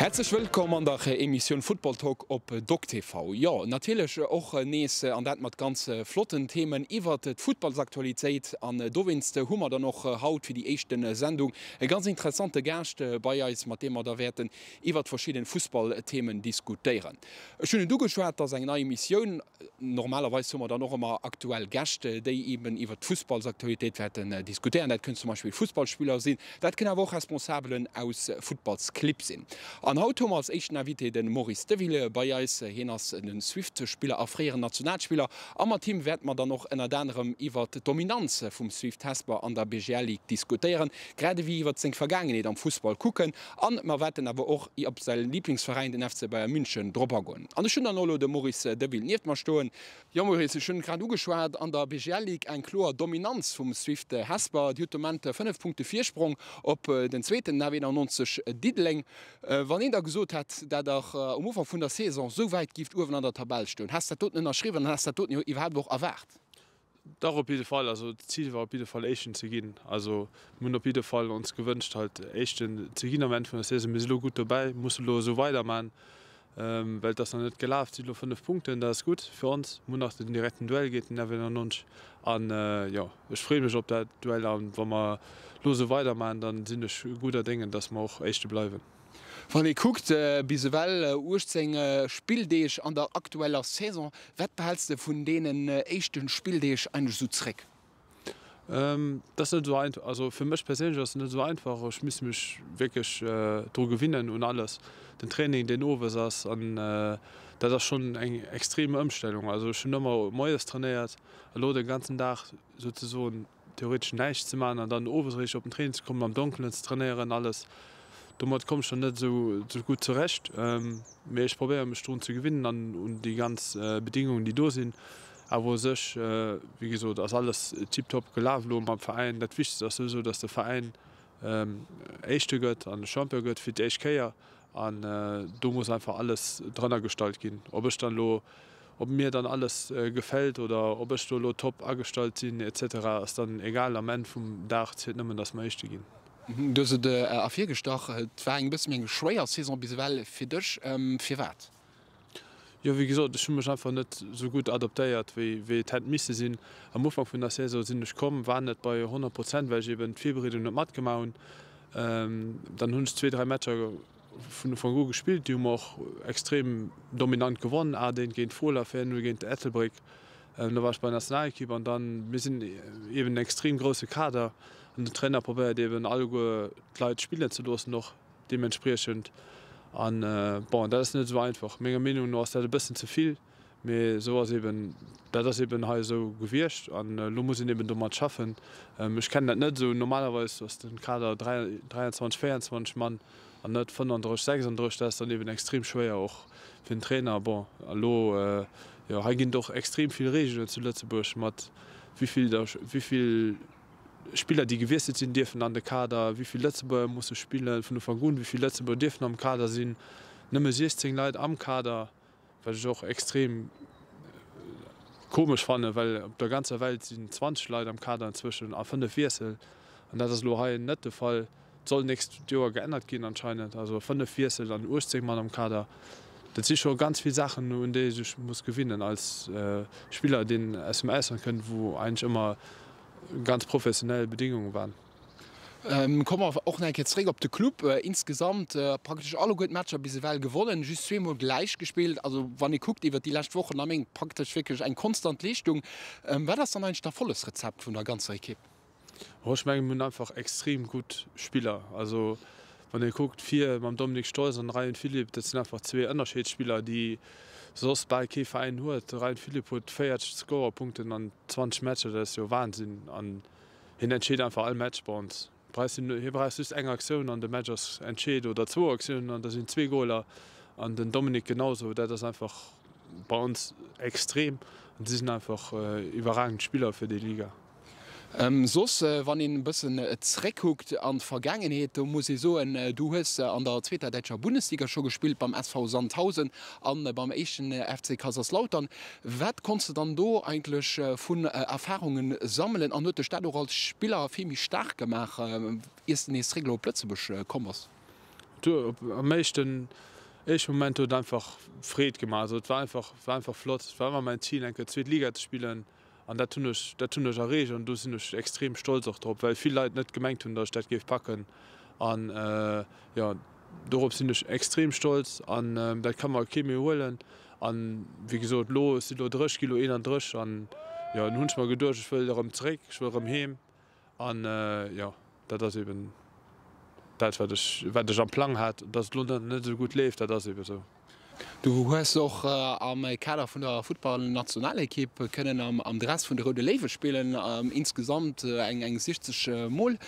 Häerzlech wëllkomm an der Emissioun Football Talk op DocTV. Jo, natierlech och nees, an dat mat ganz flotten Themen iwwert d'Futtballsaktualitéit. An dowéinst hu mer dann och haut fir déi éischte Sendung e ganz interessante Gaascht bei eis, mat deem mer da wäerten iwwert verschidden Fussballthemen diskutéieren. Ech hunn et ugeschwat, et ass eng nei Emissioun. Normalerweis hu mer dann och ëmmer aktuell Gäscht, déi eben iwwert d'Fussballsaktualitéit wäerten diskutéieren. Dat kënnen zum Beispill Fussballspiller sinn, dat kënnen awer och Responsabelen aus Futtballsclibb sinn. An haut hu mer als éischten Invité de Maurice Deville bei eis. Hien ass de Swift-Spiller a fréieren Nationalspiller a mat him wäerte mer dann och ënnert anerem iwwert d'Dominanz vum Swift Hesper an der BGL Ligue diskutéieren, grad ewéi iwwert seng Vergaangenheet am Fussball kucken. An mer wäerten awer och op säi Liblingsveräin, den FC Bayern München, drop agoen. An ech hunn dann och elo de Maurice Deville nieft mer stoen. Jo Maurice, ech hunn et grad ugeschwat, an der BGL Ligue eng kloer Dominanz vum Swift Hesper. Dir hutt de Moment 5 Punkte Virsprong op den zweeten, den F91 Diddeleng. Wann een der gesot hätt, dat der um Ufank vun der Saison esou wäit gift uewen an der Tabell stoen, häss dat doten ënnerschriwwen an häss dat doten jo iwwerhaapt och erwaart? Dach op jidde Fall. Also d'Zil war op jidde Fall Éischten ze ginn. Also mir hunn op jidde Fall ons gewënscht halt Éischten ze ginn am Enn vun der Saison. Mir si lo gutt dobäi, musse lo esou weiderman, well et ass nach net gelaf. Et si lo 5 Punkten, dat ass gutt fir ons. Mir hunn nach den direkten Duell géint den F91 an jo ech freeë mech op dat Duell an wa mer lo esou weiderman, dann sinn ech gudder Déngen, datt mer och Éischte bleiwen. Wann ee kuckt, bis ewell 18 Spilldeeg an der aktueller Saison, wat behäls de vun deenen éischte Spilldeeg eigentlech esou zréck? Dat ass net esou einfach, also fir mech perséinlech ass et net esou einfach. Ech misst mech wierklech dru gewinnen un alles, den Training deen owes ass an dat ass schonn eng extrem Ëmstellung. Also ech hunn ëmmer moies trainéiert, elo de ganzen Dag souzesoen theoretesch näischt ze maachen an dann owes eréischt op den Training ze kommen, am Donkelen ze trainéieren, alles. Domat komm ech dann net esou gutt zurecht. Mee ech probéiere mech drun ze gewinnen an un déi ganz Bedingungen, déi do sinn. Awer u sech, wéi gesot, ass alles tiptop gelaf elo mam Veräin. Dat Wichtegst ass souwisou, dass de Veräin Éischte gëtt an Champion gëtt fir d'éischt Kéier. An do muss einfach alles drënner gestallt ginn. Ob ech dann elo, ob mir dann alles gefält oder ob ech do elo top agestallt sinn et cetera ass dann egal. Am Enn vum Dag zielt nëmmen, datt mer Éischte ginn. Du hues et ervirgestach, et war eng bësse méi eng schwéier Saison bis ewell fir dech. Firwat? Jo, wéi gesot, ech hu mech einfach net esou gutt adaptéiert, wéi et hätt misse sinn. Am Ufank vun der Saison sinn ech komm, war net bei 100 Prozent, well ech eben d'Virbereedung net matgemaach hunn. Dann hunn ech zwee, dräi Matcher vun Ufank u gespillt, déi hu mer och extrem dominant gewonnen, 8, 1 géint Fola, 4, 0 géint Ettelbréck. Da war ech bei der Nationalekipp an dann, mir sinn eben en extrem grousse Kader an den Trainer probéiert eben alleguer d'Leit spillen ze loossen och. Deementspriechend. An bon, dat ass net esou einfach. Menger Meenung no ass dat e bëssen ze vill, mee esou ass eben, dat ass eben hei esou gewiescht an elo muss een eben domat schaffen. Ech kennen dat net esou. Normalerweis ass de Kader 23, 24 Mann an net 35, 36. Dat ass dann eben extrem schwéier och fir den Trainer. Bon, elo, jo, hei ginn et och extrem vill Reegelen zu Lëtzebuerg mat wéi vill der, wéi vill Spiller déi gewiesselt sinn dierfen an de Kader, wéi vill Lëtzebuerger musse spillen vun Ufank un, wéi vill Lëtzebuerger dierfen am Kader sinn, nëmme 16 Leit am Kader, wat ech och extrem komesch fannen, well op der ganzer Welt sinn 20 Leit am Kader inzwëschen a 5 Wiessel an dat ass elo hei net de Fall. Et soll nächst Joer geännert ginn anscheinend, also 5 Wiessel an 18 Mann am Kader. Dat si scho ganz vill Saachen un déi ee sech muss gewinnen als Spiller deen aus dem Ausland kënnt, wou eigentlech ëmmer ganz professionell Bedingungen waren. Komme mer och nach eng Kéier zeréck op de Club. Insgesamt praktesch alleguer d'Matcher bis ewell gewonnen, just zweemol gläich gespillt. Also wann ee kuckt iwwer déi lescht Wochen a Méint, praktesch wierklech eng konstant Leeschtung. Wat ass dann eigentlech d'Erfollegsrezept vun der ganzer Ekipp? Oh, ech mengen, mir hunn einfach extrem gutt Spiller. Also wann ee kuckt, vir mam Dominik Stolz an Ryan Philipp, dat sinn einfach zwee Ënnerscheedsspiller, déi soss bal kee Veräin huet. De Ryan Philipp huet 40 Scorerpunkten an 20 Matcher, dat ass jo Wahnsinn. An hien entscheet einfach all Match bei ons. Hie brauch just eng Aktioun an de Match ass entscheet oder zwou Aktiounen an da sinn zwee Goler. An den Dominik genauso. Dat ass einfach bei ons extrem an si sinn einfach iwwerragend Spiller fir déi Liga. Soss, wann een e bëssen zréckkuckt an d'Vergaangenheet, do muss ee soen, du hues an der zweeter däitscher Bundesliga scho gespillt, beim SV Sandhausen an beim éischten FC Kaiserslautern. Wat konns de dann do eigentlech vun Erfarunge sammelen an huet dech dat och als Spiller vill méi staark gemaach, iers de nees zréck elo op Lëtzebuerg komm bass? Am éischten éischte Moment huet et einfach Freed gemaach. Also et war einfach, war einfach flott. Et war ëmmer mäin Zil eng Kéier zweet Liga ze spillen an dat hunn ech, dat hunn ech erreecht an do sinn ech extrem stolz och drop, well vill Leit net gemengt hunn, datt ech dat géif packen an jo dorop sinn ech extrem stolz an dat ka mer kee méi huelen. An wéi gesot elo, ech sinn elo 30, gi elo 31 an jo dunn hunn ech mer geduecht, ech wëll erëm zeréck, ech wëll erëm heem. An jo, dat ass eben dat, wat ech, wat ech am Plang hat. Datt et elo net esou gutt leeft, dat ass eben esou. Du hues och am Kader vun der Futtballnationalekipp kënnen am Dress vun de Roude Léiwe spillen, insgesamt eng 60 Mol.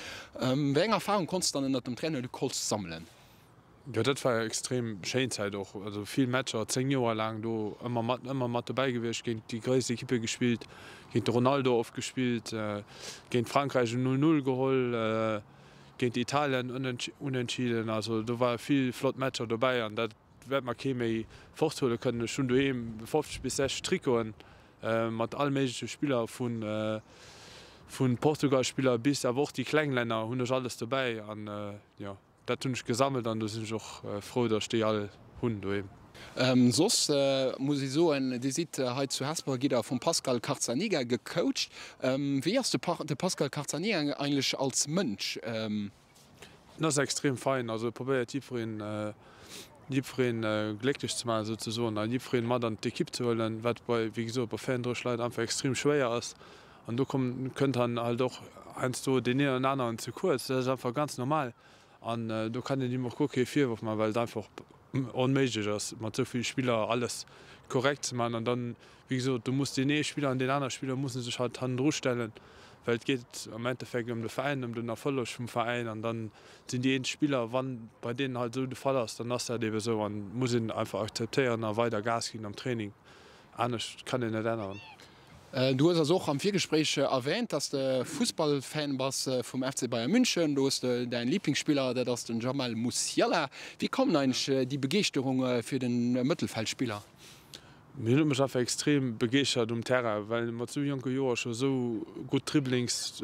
Wéi eng Erfarung konns de dann ënnert dem Trainer Luc Holtz sammelen? Jo, dat war extrem schéin Zäit och. Also vill Matcher, 10 Joer laang do ëmmer mat, ëmmer mat dobäi gewiescht, géint déi gréisst Ekippe gespillt, géint de Ronaldo oft gespillt, géint Frankräich en 0, 0 geholl, géint Italien unentschieden. Also do ware vill flott Matcher dobäi an dat wäert mer kee méi forthuele kënnen. Ech hunn doheem 50 bis 60 Trikoten mat all méigleche Spiller, vu Portugal-Spiller bis awer och déi kleng Länner hunn ech alles dobäi an jo. Dat hunn ech gesammelt an do sinn ech och frou, datt ech déi all hunn doheem. Soss muss ee soen, Dir sidd hei zu Hesper, gitt Der vum Pascal Carzaniga gecoacht. Wéi ass de Pascal Carzaniga eigentlech als Mënsch? En ass extrem fein, also e probéiert jiddwereen, jiddwereen glécklech ze maachen souzesoen a jiddwereen mat an d'Ekipp ze huelen, wat bei, wéi gesot, bei 34 Leit einfach extrem schwéier ass. An do kënnt dann halt och heiansdo deen een oder aneren ze kuerz. Dat ass einfach ganz normal. An do kann een him och guer kee Virworf maachen, well et einfach onméiglech ass, mat esou ville Spiller alles korrekt ze maachen. An dann, wéi gesot, do muss deen ee Spiller an deen anere Spiller musse sech halt hannendru stellen, well et geet am Endeffekt ëm de Veräin, ëm den Erfolleg vum Veräin. An dann sinn déi eenzel Spiller, wann bei deenen halt esou de Fall ass, dann ass dat eebe sou an muss een einfach akzeptéieren a weider Gas ginn am Training. Anescht kann een net änneren. Du hues eis och am Virgespréich erwähnt, dass de Fussballfan bass vum FC Bayern München. Do hues de däin Liblingsspiller, dat ass den Jamal Musiala. Wéi koum eigentlech déi Begeeschterung fir den Mëttelfeldspiller? Hien huet mech einfach extrem begeeschtert um Terrain, well e mat sou jonke Joer scho sou gutt Dribblings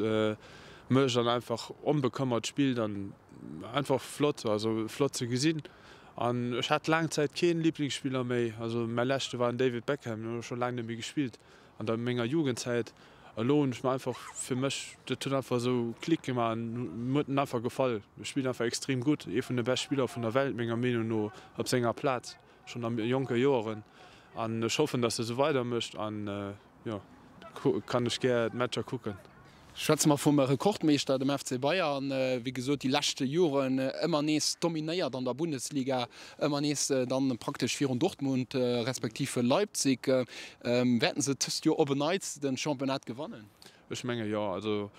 mécht an einfach onbekëmmert spillt an einfach flott, also flott ze gesinn. An ech hat laang Zäit keen Liblingsspiller méi, also mäi leschte war den David Beckham, deen huet scho laang net méi gespillt an der menger Jugendzäit. Elo hunn ech mer einfach fir mech, dat huet einfach esou Klick gemaach an mir huet en einfach gefall. E spillt einfach extrem gutt, ee vun de bescht Spiller vun der Welt menger Meenung no op senger Plaz, schonn a jonke Joeren. An ech hoffen, datt e sou weider mécht an jo, kann ech gär d'Matcher kucken. Schwätze mer vum Rekordmeeschter, dem FC Bayern. Wéi gesot, déi leschte Joren ëmmer nees dominéiert an der Bundesliga, ëmmer nees dann praktesch virun Dortmund respektiv Leipzig. Wäerten se dëst Joer op en Neits de Championnat gewannen? Ech menge jo. Also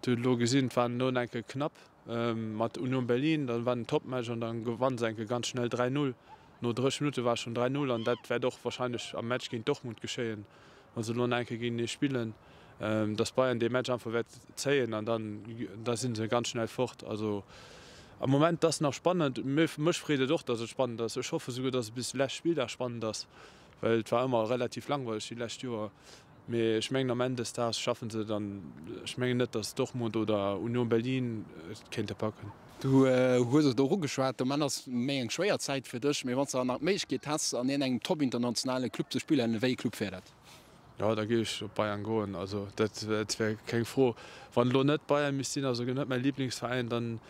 et huet elo gesinn, et war elo eng Kéier knapp mat Union Berlin, dann war en Topmatch an dann gewanne se eng Kéier ganz schnell 3, 0. No 30 Minutte war et schonn 3, 0 an dat wäert och warscheinlech am Match géint Dortmund geschéien. Wa se elo nach eng Kéier géintenee spillen, dass Bayern dee Match einfach wäert zéien an dann da si se ganz schnell fort. Also am Moment ass nach spannend. Mech freet et och, dass et spannend ass. Ech hoffe souguer, dass et bis de leschte Spilldag spannend ass, well et war ëmmer relativ langweileg déi lescht Joer. Mee ech mengen am Enn des Daags schaffen se et an ech mengen net, dass Dortmund oder Union Berlin et kéinte packen. Du hues et och ugeschwat, de Moment ass méi eng schwéier Zäit fir dech, mee wann s de nach d'Méiglechkeet häss an iergendengem top internationale Club ze spillen, wéi ee Club wär dat? Jo, da géif ech op Bayern goen, also dat wär keng Fro. Wann elo net Bayern misst sinn, also net mäi Liblingsveräin, dann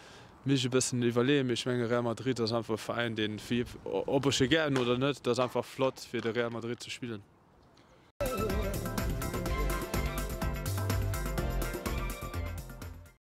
misst ech e bëssen iwwerleeën, mee ech menge Real Madrid ass einfach e Veräin, deen, ob ech e gär hunn oder net, et ass einfach flott fir de Real Madrid ze spillen.